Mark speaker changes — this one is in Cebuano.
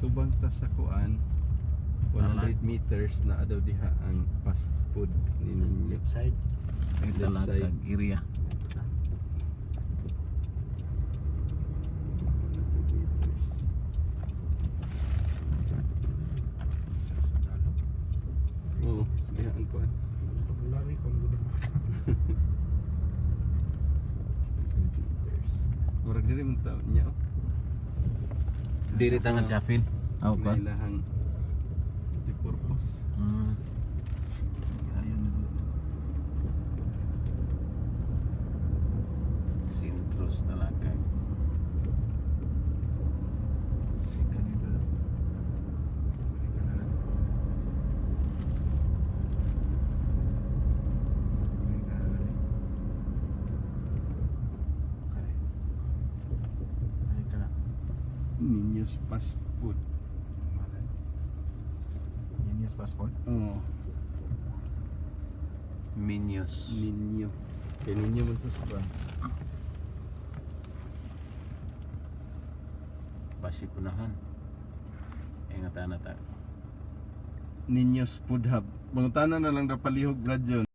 Speaker 1: Tubang ta sa kuan, 100 meters na daw diha ang fast food ni Ninyo.
Speaker 2: Left side.
Speaker 1: Left
Speaker 3: Talakag
Speaker 1: side.
Speaker 3: area.
Speaker 1: 100 meters.
Speaker 2: Sa sundalo.
Speaker 1: Oo, diha ang kuan.
Speaker 2: Gusto ko lagi kung gudang
Speaker 1: 100 meters. Murag diri man taon niya oh.
Speaker 3: Diri ta nga chapel. Aw
Speaker 1: May
Speaker 3: ka.
Speaker 1: ilahang purpose.
Speaker 2: Ayun na.
Speaker 3: Sintros Talakag.
Speaker 2: Si kanina. Balik ka na lang. Balik ka na lang. Okay. Balik ka na.
Speaker 1: Ninyo's fast food.
Speaker 2: Malay. Yan yung passport.
Speaker 1: Oo,
Speaker 3: Minyos.
Speaker 1: Ninyo. Kay Ninyo man to sa kuan.
Speaker 3: Basikunahan. Ingatan na ta.
Speaker 1: Ninyo's Food Hub. Mangutana na lang daw palihog, Brad John.